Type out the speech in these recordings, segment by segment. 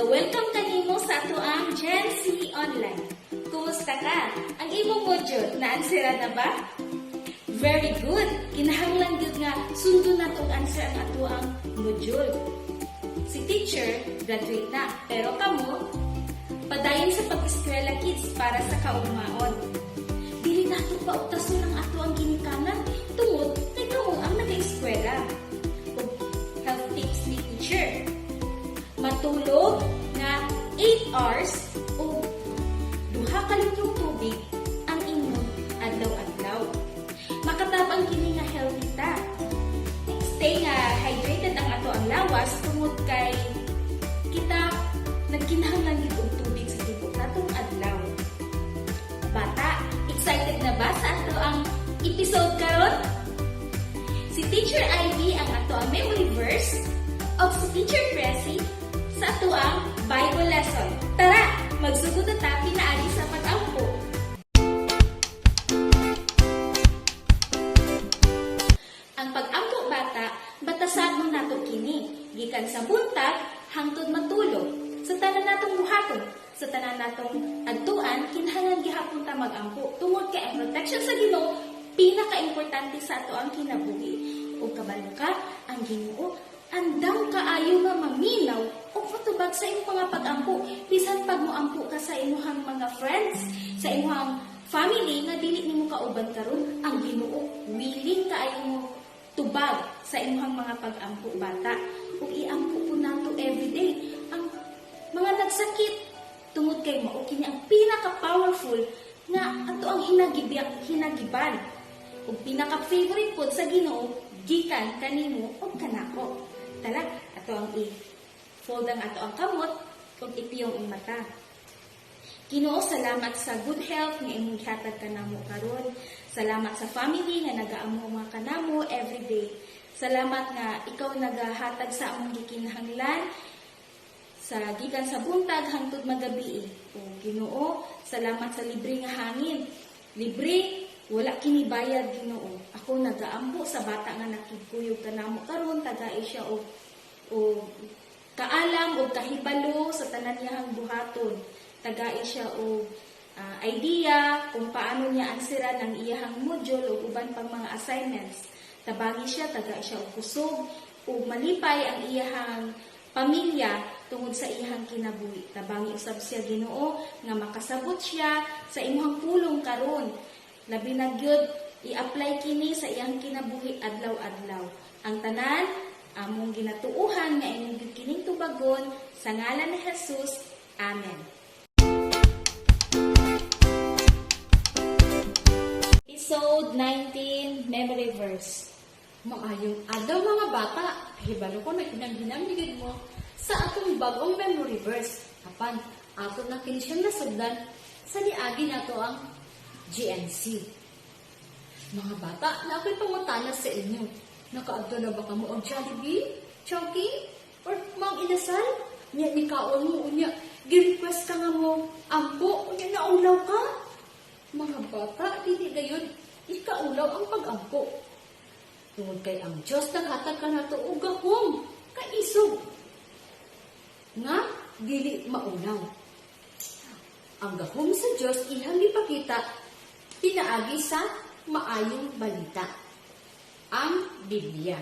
Naga-welcome kanimo sa atoang Gen Z Online. Kumusta ka? Ang imong module, na-answeran na ba? Very good! Kinahanglan gyud nga sundon nato og answer ang atoang module. Si teacher, graduate na. Pero kamo, padayon sa pag-eskwela, kids, para sa kaugmaon. Dili nato paugtason ang atoang ginikanan tungod kay kamo ang nag-eskwela. Ug health tips ni teacher: matulog nga 8 hours o 2 ka litrong tubig ang inyong adlaw-adlaw. Makatabang kini nga healthy ta. Stay nga hydrated ang atoang lawas tungod kay kita nagkinahanglan gid og tubig sa tibuok natong adlaw. Bata, excited na ba sa atoang episode karon? Si Teacher Ivy ang atoang memory verse o si Teacher Presi sa atoang Bible lesson. Tara, magsugod na ta pinaagi sa pag-ampo. Ang pag-ampo, bata, batasan mo nato kini gikan sa buntag hangtod matulog. Sa tanan natong buhaton, sa tanan natong adtuan, kinahanglan gihapon ta mag-ampo tungod kay ang protection sa Ginoo pinaka-importante sa atoang kinabuhi. Ug kabalo ka, ang Ginoo andam kaayo nga maminaw ug motubag sa imong mga pag-ampo, bisan pag moampo ka sa imong mga friends, sa imong family nga dili nimo kauban karon, ang Ginoo willing kaayo mo tubag sa imong mga pag-ampo, bata. Ug iampo po nato everyday ang mga nagsakit tungod kay mao kini ang pinaka-powerful nga atoang hinagiban ug pinaka-favorite pod sa Ginoo gikan kanimo ug kanako. Tara, atoang i-fold ang atoang kamot ug ipiyong ang mata. Ginoo, salamat sa good health nga imong gihatag kanamo karon. Salamat sa family nga nagaamo mga kanamo everyday. Salamat nga ikaw nagahatag sa among gikinahanglan sa gikan sa buntag hangtod magabi. O Ginoo, salamat sa libre nga hangin. Libre, wala kini bayad, Ginoo. Ako nagaampo sa bata nga nakigkuyog kanamo karon, tagai siya og kaalam og kahibalo sa tanan niyang buhaton. Tagai siya og idea kung paano niya ansiran ang iyahang module ug uban pang mga assignments. Tabangi siya, tagai siya og kusog ug malipay ang iyahang pamilya tungod sa iyahang kinabuhi. Tabangi usab siya, Ginoo, nga makasabot siya sa imong pulong karon. Labi na gyud i-apply kini sa iyang kinabuhi adlaw-adlaw. Ang tanan among ginatuuhan nga imong gyud kining tubagon sa ngalan ni Jesus. Amen. Episode 19, Memory Verse. Maayong adlaw, mga bata, hibalo ko naghinam-hinam mo sa atong bagong memory verse. Apan, ato na kini siyang nasugdan sa niagi nato ang GNC. Mga bata, naa ko'y pangutana sa inyo. Nakaadto na ba kamo og Jollibee, Chowking, or Mang Inasal? Nya nikaon mo, unya, gi-request ka nga mo, ampo, unya naulaw ka. Mga bata, dili gayon, ikaulaw ang pag-ampo. Tungod kay ang Diyos naghatag kanato og gahom, kaisog, nga dili maulaw. Ang gahom sa Diyos iyang gipakita pinaagi sa maayong balita, ang Biblia.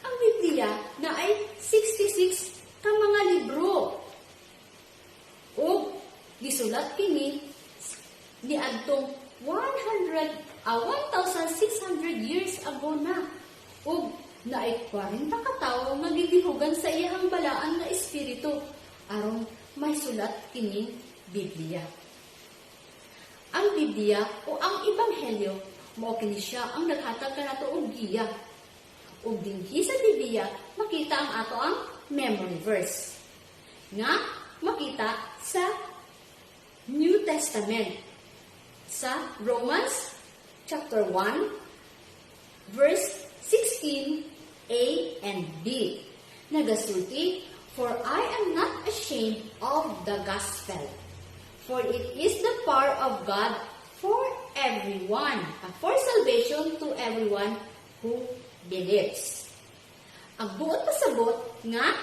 Ang Biblia naay 66 ka mga libro. Ug gisulat kini niadtong 100 ah 1,600 years ago na. Ug naay 40 ka tawo nga gidihugan sa iyang balaan nga espiritu aron maisulat kining Biblia. Ang Biblia o ang Ebanghelyo, mao kini siya ang naghatag kanato og giya. Ug dinhi sa Biblia makita ang atoang memory verse nga makita sa New Testament sa Romans chapter 1 verse 16a and b. Nagasulti, "For I am not ashamed of the gospel, for it is the power of God for everyone, for salvation to everyone who believes." Ang buot pasabot nga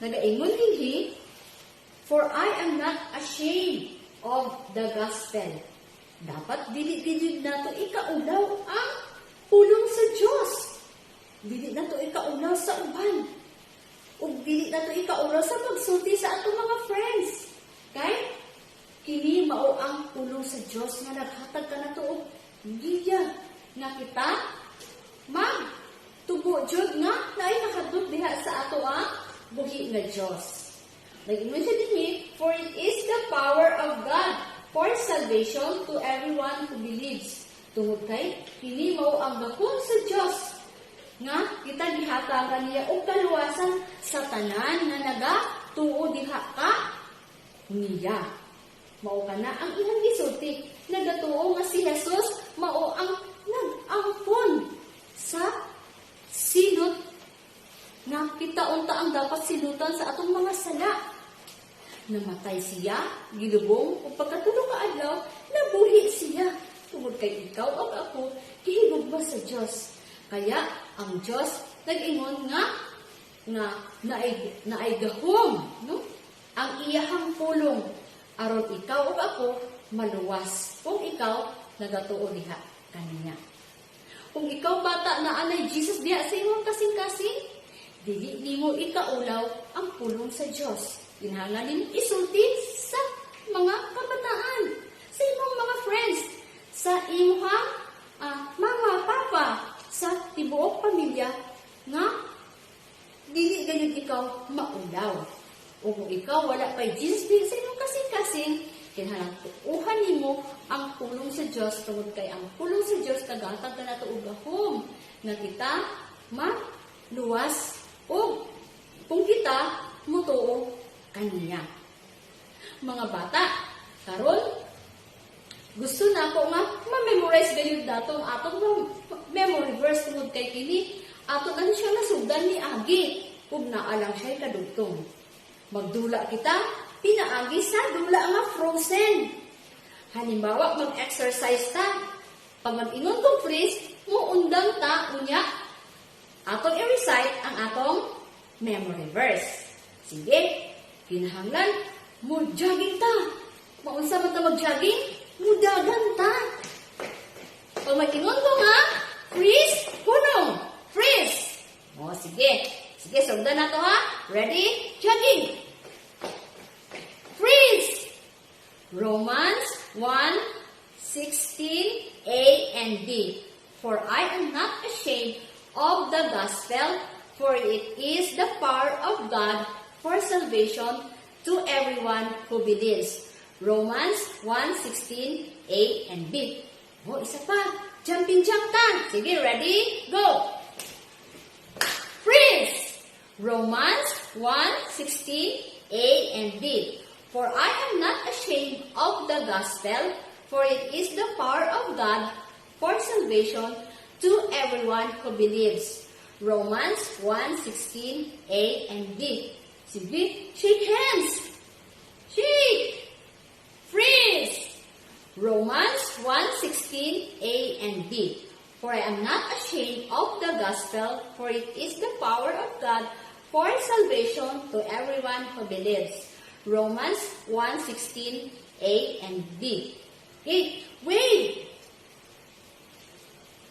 nagaingon dinhi, For I am not ashamed of the gospel. Dapat dili gid nato ikaulaw ang pulong sa Dios. Dili nato ikaulaw sa uban. Ug dili nato ikaulaw sa pagsulti sa atong mga friends. Kay kini mao ang pulong sa Dios nga naghatag kanato og giya nga kita mag tubo jud nga naay nakadot diha sa ato ang buhi nga Dios. Nag-ingon siya dinhi, "For it is the power of God for salvation to everyone who believes." Tungod kay kini mao ang gahom sa Dios nga kita gihatagan niya og kaluwasan sa tanan nga nagatuo diha ka niya. Mao kana ang iyang gisulti, nagatuo nga si Jesus mao ang nag-angkon sa silot nga kita unta ang dapat silutan sa atong mga sala. Namatay siya, gilubong, ug pagkatulo ka adlaw, nabuhi siya. Tungod kay ikaw ug ako, gihigugma sa Dios. Kaya ang Dios nag-ingon nga nga naay gahom, no? Ang iyahang pulong aron ikaw ug ako maluwas kung ikaw nagatuo diha kaniya. Kung ikaw, bata, na anay Jesus diha sa imong kasing-kasing, dili nimo ikaulaw ang pulong sa Dios. Kinahanglan nimo isulti sa mga kabataan, sa imong mga friends, sa imong mama, papa, sa tibuok pamilya nga dili gayud ikaw maulaw. O kung ikaw wala pay Jesus din sa imong kasing-kasing, kinahanglan tuuhan nimo ang pulong sa Dios tungod kay ang pulong sa Dios nagahatag kanato og gahom nga kita maluwas o kung kita mutuo kaniya. Mga bata, karon gusto na ako nga ma-memorize gayud nato ang atong memory verse tungod kay kini ato na siya nasugdan ni agi ug naa lang siya kadugtong. Magdula kita pinaagi sa dula nga frozen. Halimbawa, mag-exercise ta. Pag mag-ingon kong "freeze," muundang ta, unya atong i-recite ang atong memory verse. Sige, kinahanglan mo jogging ta. Maunsa man ta mag-jogging? Mudagan ta. Pag mag-ingon ko nga, "freeze," hunong, freeze. O, sige. Sige, sundan na to ha. Ready? Jogging. Freeze! Romans 1:16a and b. For I am not ashamed of the gospel, for it is the power of God for salvation to everyone who believes. Romans 1:16a and b. Oh, isa pa. Jumping jack ta. Sige, ready? Go! Freeze! Romans 1:16a and b. For I am not ashamed of the gospel, for it is the power of God for salvation to everyone who believes. Romans 1:16a and b. Sige, shake hands. Shake! Freeze! Romans 1:16a and b. For I am not ashamed of the gospel, for it is the power of God for salvation to everyone who believes. Romans 1:16a and b. Okay, wave!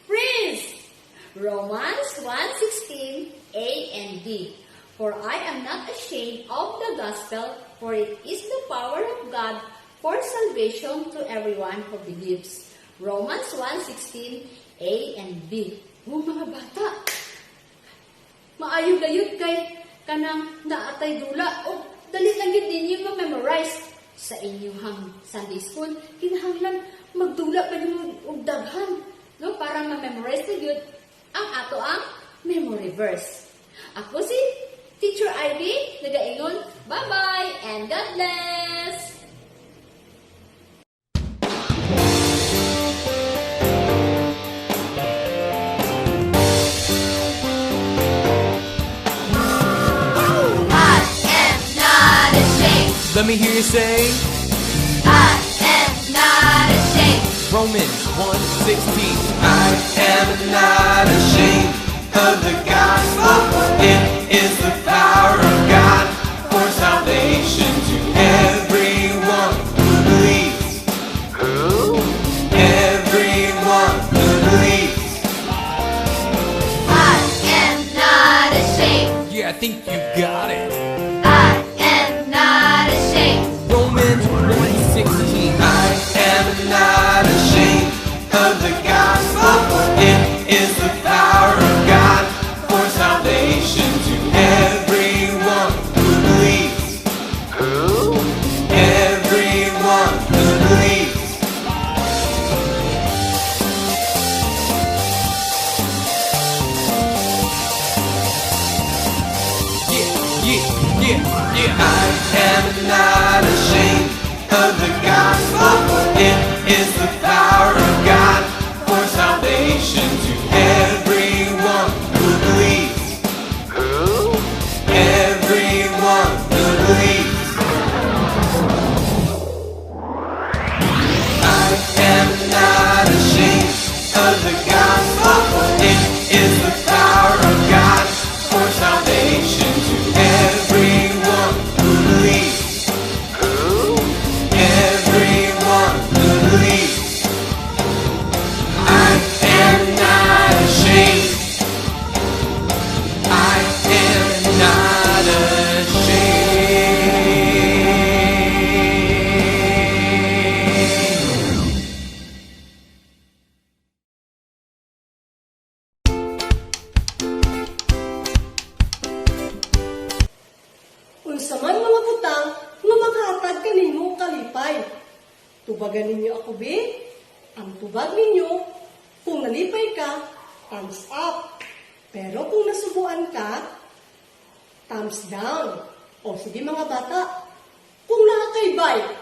Freeze! Romans 1:16a and b. For I am not ashamed of the gospel, for it is the power of God for salvation to everyone who believes. Romans 1:16a and b. Oh, mga bata, maayo gayud kay kanang naatay dula o dali lang gyud ninyo ma-memorize sa inyong Sunday school. Kinahanglan magdula pa nimo og daghan, no, para ma-memorize na gyud ang ato ang memory verse. Ako si Teacher Ivy, nagaingon, bye-bye and God bless. I am not ashamed. Let me hear you say I am not ashamed. Romans 1:16. I am not ashamed of the gospel. It is the power of God for salvation to Yeah, I think you got it. I am not ashamed. Romans 1:16. I am not ashamed of the gospel. It is the power of God for salvation to everyone who believes. Everyone who believes. Yeah. I am not ashamed of the gospel. It is the power of God for salvation to everyone who believes. Everyone who believes. I am not ashamed of the gospel. It is the power of God for salvation to everyone who believes. Everyone who believes. I am not ashamed. I am not ashamed. Unsa man mga butang nga makahatag kanimo kalipay. Tubagan ninyo ako be. Ang tubag ninyo, kung nalipay ka, thumbs up. Pero kung nasubuan ka, thumbs down. O sige mga bata, kung naa kay bike,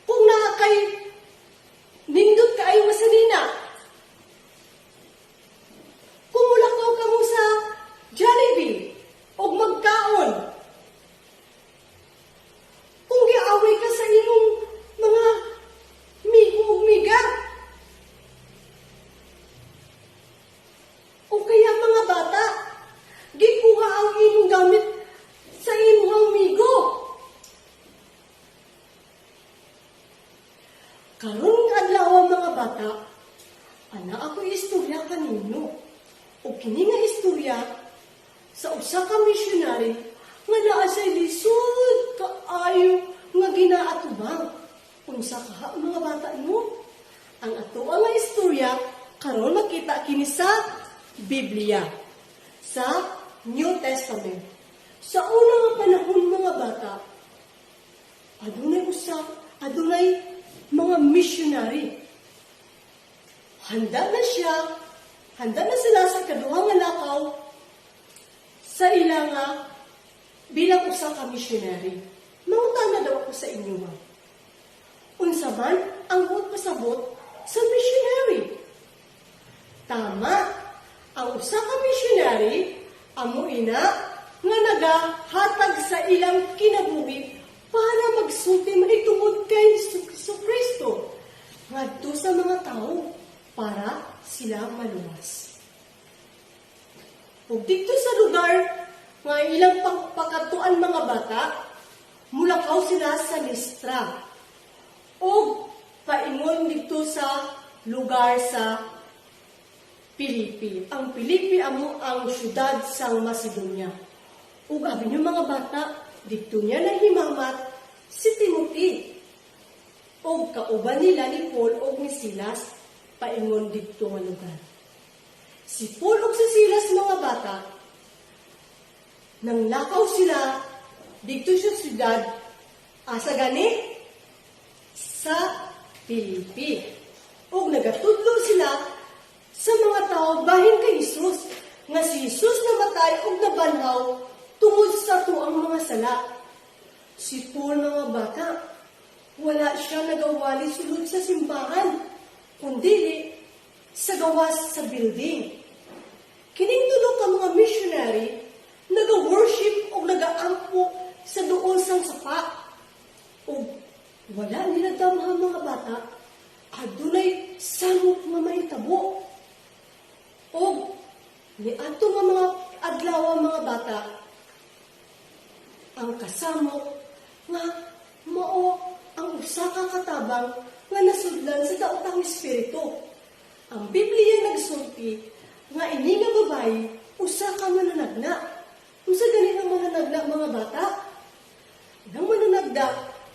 kung naa kay nindot kaayo nga sanina, kung mulakaw ka mo sa Jollibee og magkaon, kung giaway ka sa imong mga migo ug miga, o kaya mga bata, gikuha ang imong gamit sa imong migo. Karon nga adlaw, mga bata, ana ako istorya kaninyo. O kini nga istorya sa usa ka missionary nga naa sa lisod kaayo nga ginaatubang. Unsa kaha, mga bata, no? Ang ato nga istorya karon makita kini sa Biblia, sa New Testament. Sa una nga panahon, mga bata, adunay mga missionary. Handa na siya, handa na sila sa kaduha nga lakaw sa ila nga bilang usa ka missionary. Mangutana daw ako sa inyo, ma. Unsa man ang buot pasabot sa missionary? Tama, ang usa ka missionary amo ina nga nagahatag sa ilang kinabuhi para magsulti mahitungod kay Jesu Kristo ngadto sa mga tao para sila maluwas. Ug didto sa lugar nga ilang pagpakadtuan, mga bata, mulakaw sila sa Listra ug paingon didto sa lugar sa Pilipi. Ang Pilipi amo ang syudad sang Macedonia. Ug abi niyo, mga bata, didto niya nahimamat si Timothy. Ug kauban nila ni Paul ug ni Silas paingon didto nga lugar. Si Paul ug si Silas, mga bata, nang lakaw sila didto sa syudad, asa gani? Sa Pilipi. Ug nagatudlo sila sa mga tao bahin kay Jesus, nga si Jesus namatay ug nabanhaw tungod sa atuang mga sala. Si Paul, mga bata, wala siya nagawali sulod sa simbahan, kundili sa gawas sa building. Kining tulo ka mga missionary naga-worship o nagaampo sa duol sang sapa. O wala nila damha, mga bata, adunay samok nga mahitabo. O niadto nga mga adlaw, mga bata, ang kasamok nga mao ang usa ka katabang nga nasudlan sa daotang espiritu. Ang Biblia nagsulti nga ini nga babayi Usa ka mananagna. Unsa gani ang mananagna, mga bata? Ang mananagna,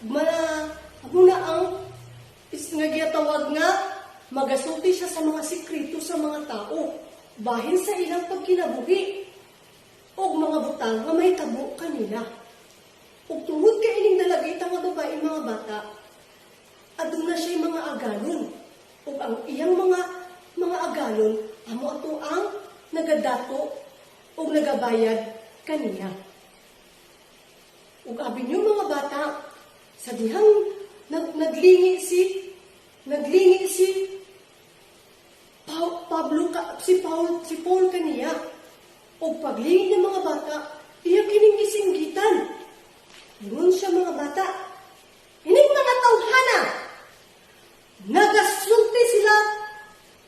mana, amo na ang is nga giyatawag nga magasulti siya sa mga sikreto sa mga tao bahin sa ilang pagkinabuhi o mga butang nga mahitabo kanila. Ug tungod kay ining dalagita nga babae, mga bata, aduna siya mga agalon. Ug ang iyang mga agalon amo ato ang nagadato ug nagabayad kaniya. Ug abi niyo, mga bata, sa dihang naglingi si Pablo ka, si Paul si Paul kaniya. Ug paglingi ng mga bata, iya kining gisinggitan. Ingon siya, mga bata, "Ining mga tawhana, nagasulti sila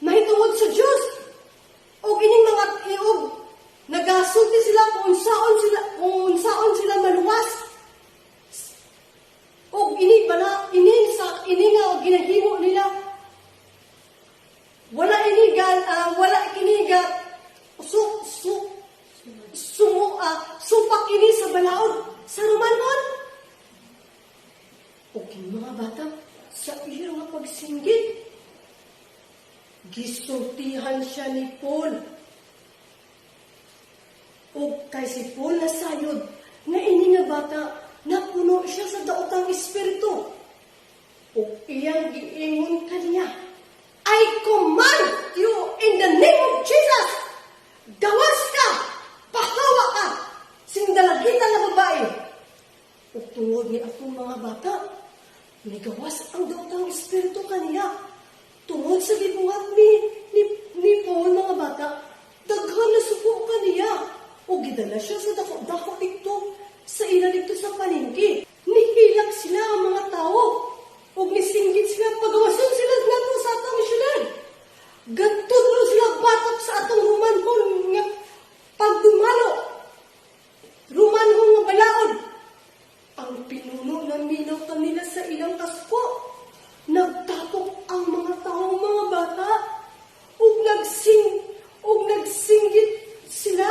mahitungod sa Dios. Og ining mga iog nagasulti sila kung unsaon sila maluwas. Og ini bala ini sa ini nga ginahimo nila, wala ini gal wala kini ga su su sumu supak ini sa balaod sa Romanhon." Og kini, mga bata, sa iya nga pagsinggit, gisultihan siya ni Paul. O kay si Paul nasayod nga ini nga bata napuno siya sa daotang espiritu. O iyang giingon kaniya, "I command you in the name of Jesus! Gawas ka! Pahawa ka! Sining dalagita nga babae!" Ug tungod ni atong, mga bata, nigawas ang daotang espiritu kaniya. Tungod sa gibuhat ni Paul, mga bata, daghan na suko kaniya. O gidala siya sa dako-dako dito sa ila dito sa palengke. Nihilak sila ang mga tao. Ug nisinggit sila, "Pagawason sila nato sa atong syudad. Gatudlo sila batok sa atong Romanhon nga pagdumalo. Romanhon nga balaod." Ang pinuno naminaw kanila sa ilang kasko. Nagtapok ang mga tao, mga bata. Ug nagsinggit sila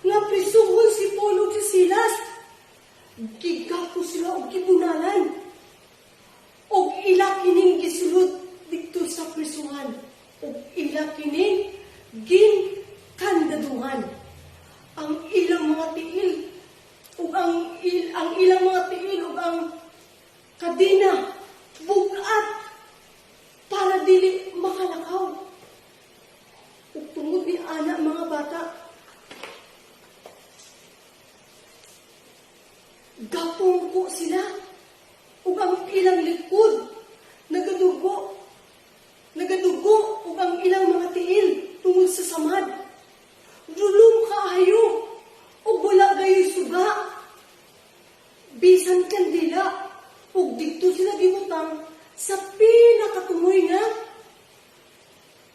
nga prisuhon si Paul ug si Silas. Gigapo sila og gibunalan. Og ila kining gisulod didto sa prisuhan. Og ila kining ginkandaduhan. Ang ilang mga tiil ug ang kadena bugat para dili makalakaw. Ug tungod ni ana, mga bata, gapungko sila ug ang ilang likod nagadugo nagadugo ug ang ilang mga tiil tungod sa samad. Dulom kaayo ug wala gayoy suga, bisan kandila, ug didto sila gibutang sa pinakatumoy nga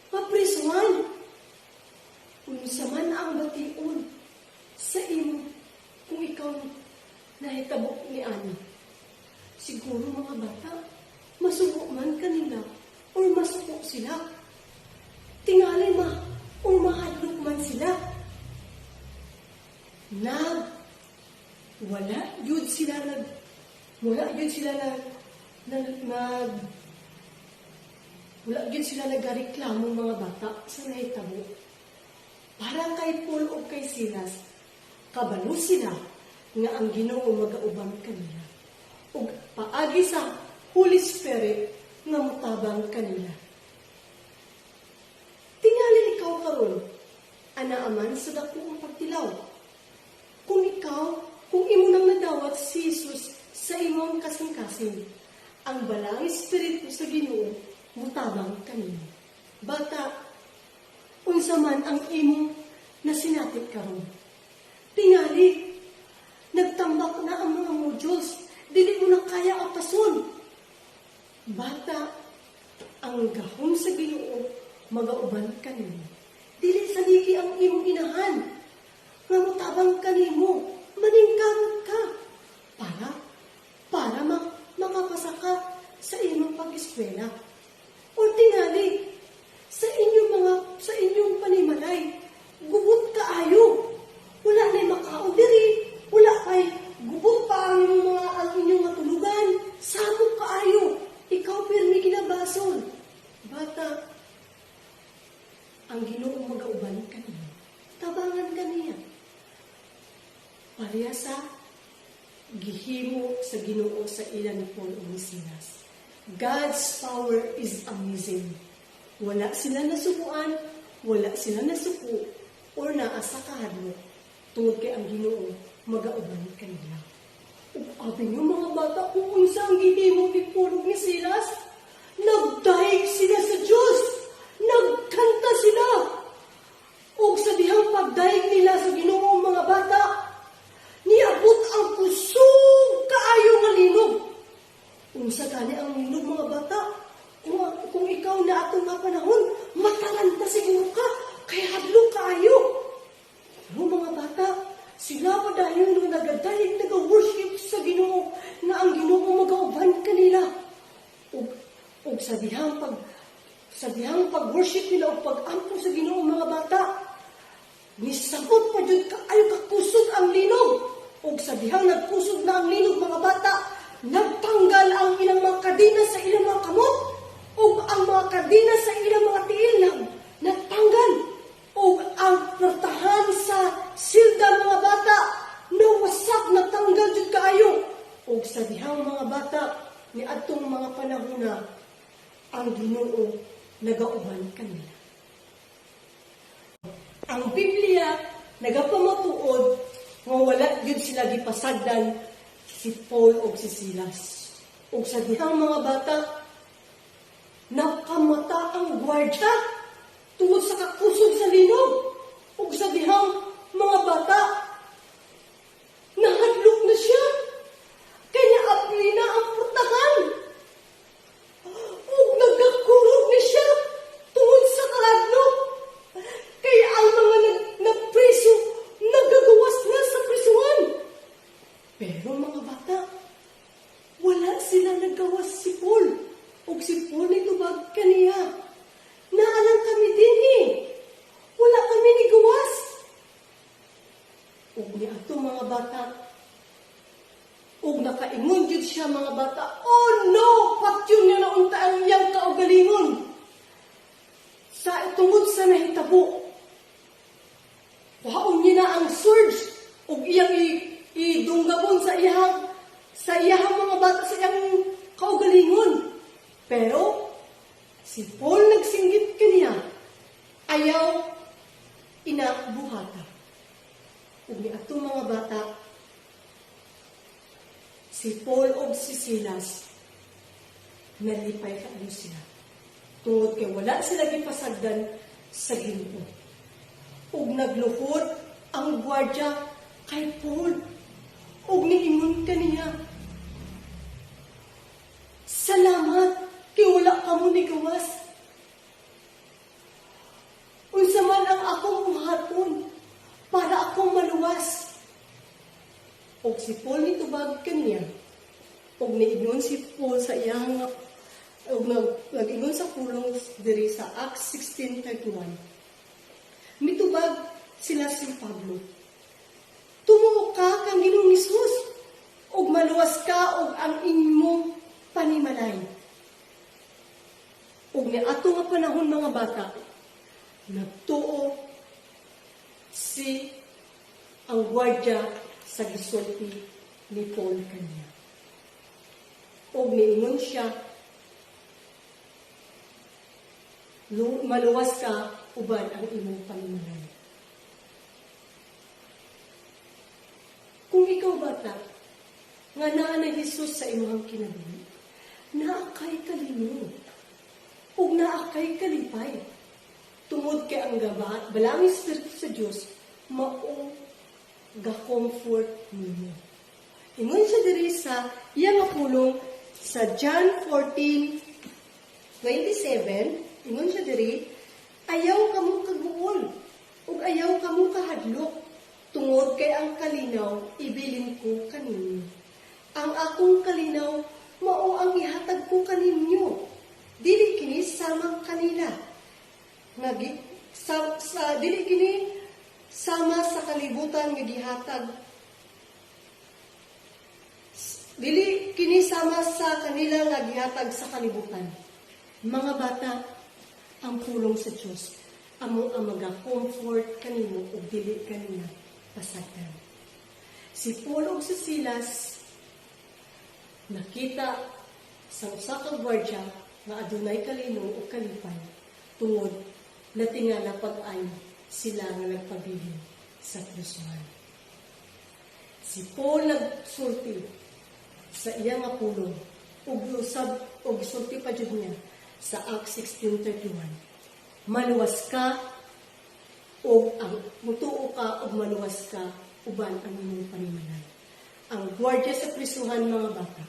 paprisuhan. Unsa man ang bation sa imo kung ikaw nahitabo ni ani? Siguro, mga bata, masubo man kanila or masuko sila. Tingali ma or mahadlok man sila. Nag wala yun sila nag wala yun sila nag nag, nag wala yun sila nagareklamo, mga bata, sa nahitabo. Para kay Paul o kay Silas, kabalo sila nga ang Ginoo magauban kanila. Ug paagi sa Holy Spirit nga motabang kanila. Tingali ikaw karon, anaa man sa dakoang pagtilaw. Kung imo nang nadawat si Jesus sa imong kasing-kasing, ang Balaang Espiritu sa Ginoo mutabang kanimo. Bata, unsa man ang imong nasinati karon? Tingali, nagtambak na ang mga modules, dili mo na kaya ang pason. Bata, ang gahom sa Ginoo magauban kanimo. Dili saligi ang imong inahan nga motabang kanimo, maningkamot ka para makapasa ka sa imong pag-eskwela. O tingali, sa inyong panimalay, gubot kaayo. Ang Ginoo magauban kaniya. Tabangan kaniya. Pareha sa gihimo sa Ginoo sa ila ni Paul ug ni Silas. God's power is amazing. Wala sila nasukuan, wala sila nasuko, or naa sa kahadlok tungod kay ang Ginoo magauban kanila. Ug abi niyo, mga bata, kung unsa ang gihimo ni Paul ug ni Silas, nagdayeg sila sa Dios, nagkanta sila. Ug sa dihang pagdayeg nila sa Ginoo, mga bata, niabot ang kusog kaayo nga linog. Unsa gani ang linog, mga bata? Kung ikaw na atong nga panahon, mataranta siguro ka, kay hadlok kaayo. Pero, mga bata, sila pa dayon nga nagadayeg, naga-worship sa Ginoo, na ang Ginoo magauban kanila. Ug sa dihang pag-worship nila ug pag-ampo sa Ginoo, mga bata, nisabot pa jud kaayo kakusog ang linog. Ug sa dihang nagkusog na ang linog, mga bata, nagtanggal ang ilang mga kadena sa ilang mga kamot ug ang mga kadena sa ilang mga tiil natanggal. Ug ang portahan sa silda, mga bata, nawasak, natanggal jud kaayo. Ug sa dihang, mga bata, ni adtong mga panahon na ang Ginoo nagauban kanila. Ang Biblia nagapamatuod nga wala gyud sila gipasagdan si Paul ug si Silas. Ug sa dihang, mga bata, nakamata ang gwardya tungod sa kakusog sa linog. Ug sa dihang, mga bata, nahadlok na siya. Kay naabli na ang portahan. Ug nagakurog ni siya tungod sa kahadlok. Kaya ang mga nagpreso, nagagawas na sa prisuhan. Pero, mga bata, wala sila nagawas si Paul. Ug si Paul ni tubag kaniya: "Naa lang kami dinhi. Wala kami ni gawas." Ug ni ato, mga bata, ug nakaingon jud siya, mga bata, "Oh no, patyon niya na unta ang iyang kaugalingon." Sa tungod sa nahitabo, kuhaon niya na ang sword ug iyang idunggabon sa iyang, mga bata, sa iyang kaugalingon. Pero si Paul nagsinggit kaniya, "Ayaw ina buhata." Ug ni ato, mga bata, si Paul ug si Silas nalipay kaayo sila tungod kay wala sila gipasagdan sa Ginoo. Ug nagluhod ang gwardya kay Paul ug niingon kaniya, "Salamat kay wala kamo ni gawas. Unsa man ang akong buhaton para akong maluwas?" Ug si Paul nitubag kaniya, ug niingon si Paul sa iyang ug nag-ingon sa pulong diri sa Acts 16:31. Mitubag sila si Pablo, "Tumuo ka kang Ginoong Hesus ug maluwas ka ug ang imong panimalay." Ug niadto nga panahon, mga bata, nagtuo si ang gwardya sa gisulti ni Paul kanya. Ug niingon siya, "Maluwas ka uban ang imong panimalay." Kung ikaw, bata, nga naa na Jesus sa imong kinabuhi, naa kay kalinong ug naa kay kalipay. Tungod kay ang gaba, Balaang Espiritu sa Dios mao ga-comfort nimo. Ingon siya diri sa iyang nga pulong sa John 14:27, ingon siya diri, "Ayaw kamo kaguol, ug ayaw kamo kahadlok, tungod kay ang kalinaw ibilin ko kaninyo. Ang akong kalinaw mao ang ihatag ko kaninyo. Dili kini sama kanila. Nga sa dili kini sama sa kalibutan nga gihatag, dili kini sama sa kanila nga gihatag sa kalibutan." Mga bata, ang pulong sa Diyos amo ang maga-comfort kanimo ug dili kaniya pasagdan. Si Paul ug si Silas nakita sa usa ka gwardiya nga adunay kalinong ug kalipay tungod natingala pag-ayo sila nga nagpabilin sa prisuhan. Si Paul nagsulti sa iya nga pulong ug usab og sulti pa jud niya sa Acts 16:31. Maluwas ka og ang mutuo ka ug maluwas ka uban ang imong panimalay. Ang gwardiya sa prisuhan, mga bata,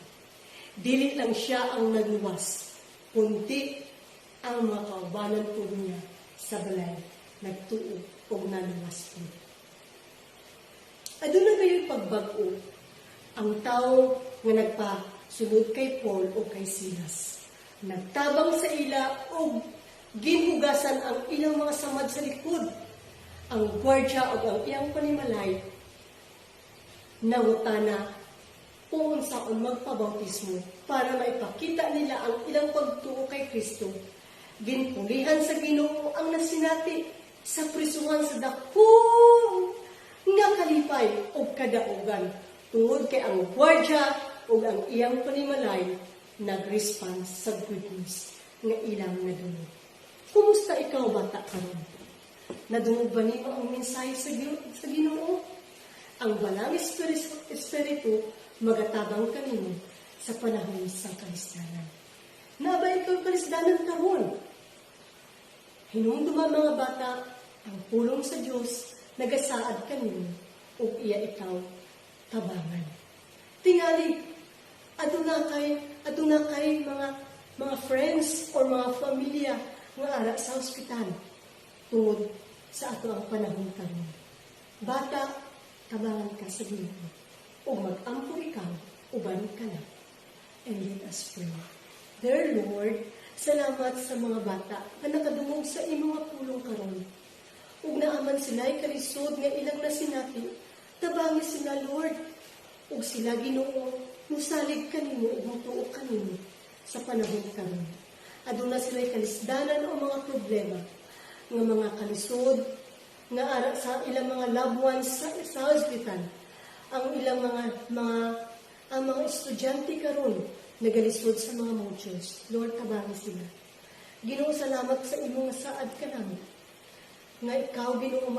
dili lang siya ang nagluwas, kundi ang mga kaubanan po niya sa balay nagtuo og naluwas po. Aduna gayoy pagbag-o ang tao nga nagpasulod kay Paul o kay Silas. Nagtabang sa ila og ginhugasan ang ilang mga samad sa likod. Ang gwardiya og ang iyang panimalay nangutana kung unsaon magpabautismo para maipakita nila ang ilang pagtuo kay Kristo. Ginpulihan sa Ginoo ang nasinati sa prisuhan sa dakong nga kalipay og kadaugan tungod kay ang gwardiya ug ang iyang panimalay nag-response sa good news nga ilang nadungog. Kumusta ikaw, bata, karon? Nadungog ba nimo ang mensahe sa Ginoo? Ang Balang Espiritu magatabang kanimo sa panahon sa kalisdanan. Naa ba ikaw kalisdanan karon? Hinumduma, mga bata, ang pulong sa Dios nagasaad kanimo ug iya ikaw tabangan. Tingali, aduna kay mga friends or mga pamilya nga ara sa ospital tungod sa ato ang panahon karon. Bata, tabangan ka sa Ginoo ug mag-ampo ikaw uban ka na. And let us pray. Dear Lord, salamat sa mga bata nga nakadungog sa imong mga pulong karon. Ug naa man sila'y kalisod nga ilang nasinati, tabangi sila, Lord. Ug sila, Ginoo, musalig kanimo ug mutuo kanimo sa panahon karon. Aduna sila'y kalisdanan o mga problema nga mga kalisod nga ara sa ilang mga loved ones sa hospital, ang ilang mga ang mga estudyante karon nagalisod sa mga modules. Lord, tabangi sila. Ginoo, salamat sa imong saad kanamo nga ikaw, Ginoo,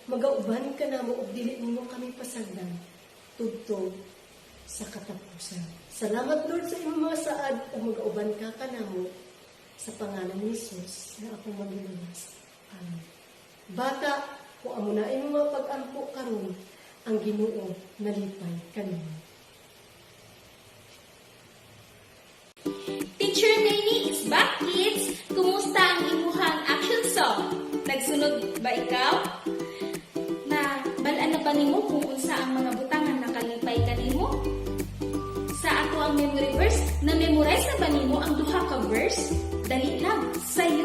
magauban ka namo ug dili nimo kami pasagdan tubtob sa katapusan. Salamat, Lord, sa imong mga saad ug magauban ka kanamo sa pangalan ni Jesus na akong magluluwas. Amen. Bata, kung amo na imong mga pag-ampo karon, ang Ginoo nalipay kanimo. Teacher Nani is back, kids! Kumusta ang imuhang action song? Nagsunod ba ikaw? Na balaan na ba nimo kung unsa ang mga butangan nakalipay kanimo? Sa ato ang memory verse, na-memorize na ba nimo ang duha ka verse? Dali lang, sayo.